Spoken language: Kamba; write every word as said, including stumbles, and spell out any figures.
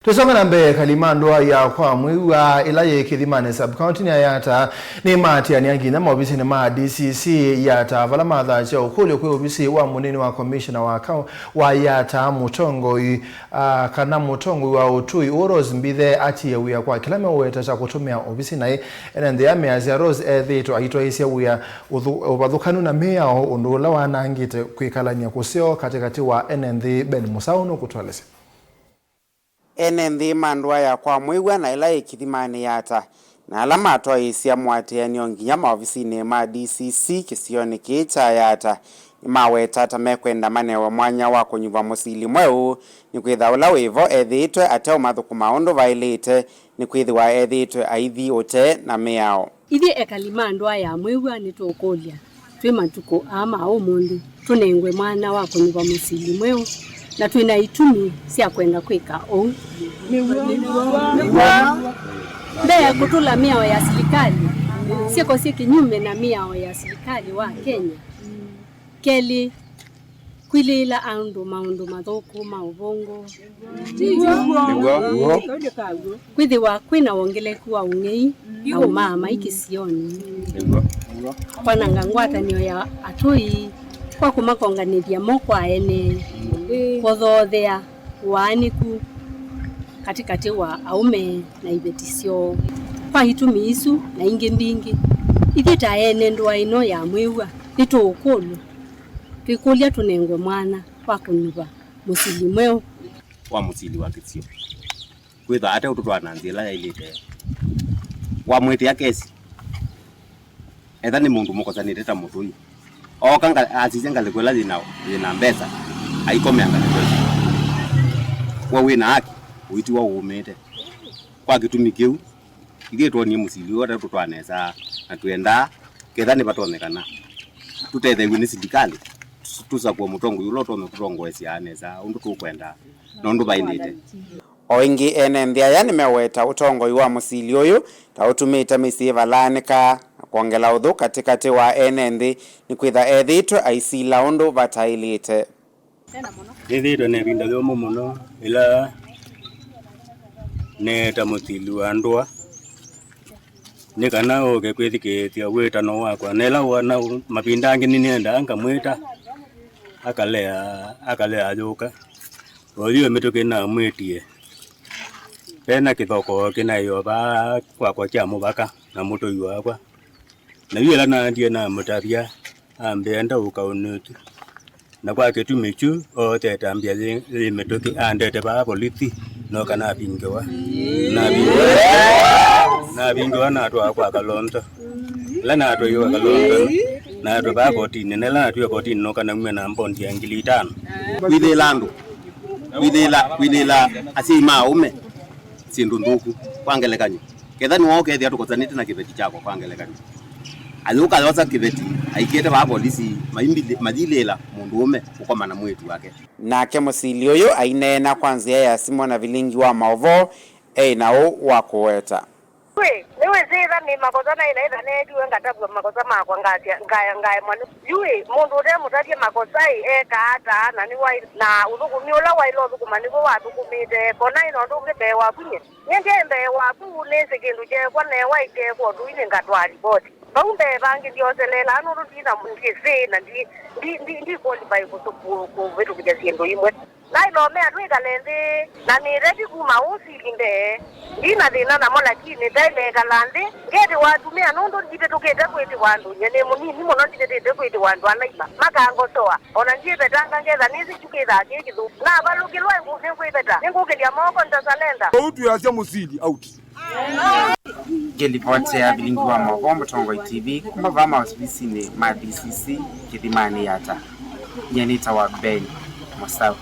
Tũisonga na mbee, ekali ma ndũa ya kwa Mwĩw'a ĩla yĩ Kĩthimanĩ sub-county ya Yatta nĩmaatĩanĩa nginya maovisinĩ ma D C C Yatta, vala mathasya ũkũlyo kwĩ ovisi wa mũnini wa komishona wa kau-, wa Yatta, mũtongoi, ah, kana mũtongoi wa ũtũi ũũ Rose Mbithe atiĩe wĩa kwa kĩla meũweta kya kũtũmĩa ovisi naĩ. Ene nthĩ aa measya Rose ethĩĩtwe aitwaĩĩsya wĩa ũthũ-, ũvathũkanu na mĩao, ũndũ ũla wanangĩte kwĩkalany'a kũseo katĩkatĩ wa ene nthĩ. Ben Mũsaũ nũkũtũelesya. Ene nthĩ ma ndũa ya kwa Mwĩw'a na ĩla yĩ Kĩthimanĩ Yatta, na ala matwaĩĩsya mũatĩanĩo nginya maovisinĩ ma D C C kĩsionĩ kĩĩ kya Yatta, nĩmaweta ta mekwenda manewe mwanya wa kũnyuva mũsili mweũ, nĩkwĩthĩwa ũla wĩ vo ethĩĩtwe ateũmathũkũma ũndũ vaĩlĩte, nĩkwĩthĩwa ethĩĩtwe aithi ũtee na mĩao. Ithyĩ ekali ma ndũa ya Mwĩw'a nĩtũũkũlya, twĩ matukũ aa ma ũmũnthĩ, tũnengwe mwanya wa kũnyuva mũsili mweũ, na twĩ na itumi sya kwenda kwĩka ũu. Mbee, kũtũla mĩao ya silikalĩ, syĩko syĩ kĩnyume na mĩao ya silikalĩ wa Kenya. Kelĩ, kwilĩĩla andũ maũndũ mathũku ma ũvũngũ. Nĩw'o. Kwĩthĩwa kwĩ na wongeleku wa ũng'ei na ũmaamai kĩsionĩ. Nĩw'o. Kwananga ngwatanĩo ya atũi kwa kũmakonganĩthya mo kwa ene, kũthoothea ũaanĩku katĩkatĩ wa aũme na iveti syoo. Kwa itumi isu na ingĩ mbingĩ, ithyĩ ta ene ndũa ĩno ya Mwĩw'a nĩtũũkũlw'a, twĩkũlya tũnengwe mwanya wa kũnyuva mũsili mweũ. Wa mũsili wa kĩsio. Kwĩthwa ate ũtũtwaa na nzĩa ĩla yaĩlĩte. Wamwĩtĩa kesi, etha nĩ mũndũ mũkosanĩte ta mũtũi, ooka nga-, asisya ngalĩko ĩla yĩna, yĩna mbesa, aikomea ngalĩko ĩsu. We wĩna haki, ũitiwa ũũmĩte. Kwa kĩtumi kĩu, ithyĩ twonie mũsili ũũ ate ũtũtwaa nesa, na twendaa, ketha nĩvatonyekana, tũtetheew'e nĩ silikalĩ, tũs-, tũsakũe mũtongoi ũla ũtonya kũtũtongoesya nesa ũndũ tũkwenda na ũndũ vaĩlĩte. O ĩngĩ, ene nthĩ aya nĩmeweta ũtongoi wa mũsili ũyũ ta ũtumĩte mĩsyĩ ĩvalaanĩka na kwongela ũthũ katĩkatĩ wa ene nthĩ, nĩkwĩtha ethĩĩtwe aisila ũndũ vataĩlĩte. Nĩthĩĩtwe na ĩvinda yũmũ mũno ĩla neeta mũsili wa ndũa nĩ kana ũke kwĩthukĩĩsya wĩtano wakwa. Na ĩla wona mavinda angĩ nĩnĩendaa ngamwĩta, akalea, akalea ayũka. Oyu mĩtũkĩ namwĩtie, ve na kĩthokoo kĩnaĩ o vaa kwakwa kya mũvaka na mũtũi wakwa. Na yu ĩla naendie namũtavya, ambĩa ndaũka ũnũthi. Na kwa kĩtumi kyu, oote ĩtambya yĩ, yĩ mĩtũkĩ, andete vaa volisi, nooka navingĩwa. Navingĩwa, navingĩwa natwaa kwa Kalonzo. Ĩla natwaiwe kwa Kalonzo, natwaa vaa kotinĩ. Na ĩla natwaiwe kotinĩ, nooka naumya na mbondi ya ngili itano. Kwĩthĩĩla andũ, kwĩthĩĩla, kwĩthĩĩla asyai ma aũme syĩndũ nthũku, kwa ngelekany'o. Ketha nĩwe ũkethĩa tũkosanĩte na kĩveti kyakwa, kwa ngelekany'o, ayũka yosa kĩveti, aikĩte vaa volisi, maimbili-, mayilĩĩla mũndũũme kũkoma na mwĩĩtu wake. Nake mũsili ũyũ aineena kwa nzĩa ya simũ na vilingi wa maũvoo, eĩ na ũũ wa kũweta. Yu ĩ, nĩwĩsĩ ĩtha nĩ makosa naĩ na ĩtha neetiwe ngatavw'a makosa makwa, ngasya, ngaya, ngaemwa nĩ. Yu ĩ, mũndũ ũtemũtavye makosa ĩ, ekaa ata, na nĩwaĩ, na ũthũkũmi ũla waĩle ũthũkũma nĩw'o wathũkũmĩte, kona ĩ na ũndũ ũngĩ mbee waku nye. Nyie ndyĩ mbee waku, nĩsĩ kĩndũ kyeekwa, neewa ĩkyeekwa ũndũ ii nĩngatwaa livoti. Vau mbee vangĩ ndyoseleelaa nũndũ ndi na, ndyĩsĩ, na ndi, ndi, ndi, ndi qualify kũsũ-, kũ-, kũvĩtũkĩthya syĩndũ imwe. Nailomea twĩkale nthĩ, na nĩteti kuma ũsili mbee. Ndi na thĩna namo, lakini nĩtaĩ neekala nthĩ, ngethĩwa atumĩa nũndũ ndivĩtũkĩte kwĩtĩwa andũ. Nyie nĩ mũnini mũno, ndivĩtĩte kwĩtĩwa andũ ala ima makangosoa. O na ndyĩvetanga, ngetha nĩsĩ kyu kĩthaa kĩĩ kĩthũku. Navalũkĩlwa nĩngwĩveta, nĩngũkĩlya moko, ntasalenda. Ũu twĩasya mũsili out. Ngĩlivotea vilingi wa maũvoo Mũtongoi T V kuma vaa maovisinĩ ma D C C Kĩthimanĩ Yatta, nyie nĩtawa Ben Mũsaũ.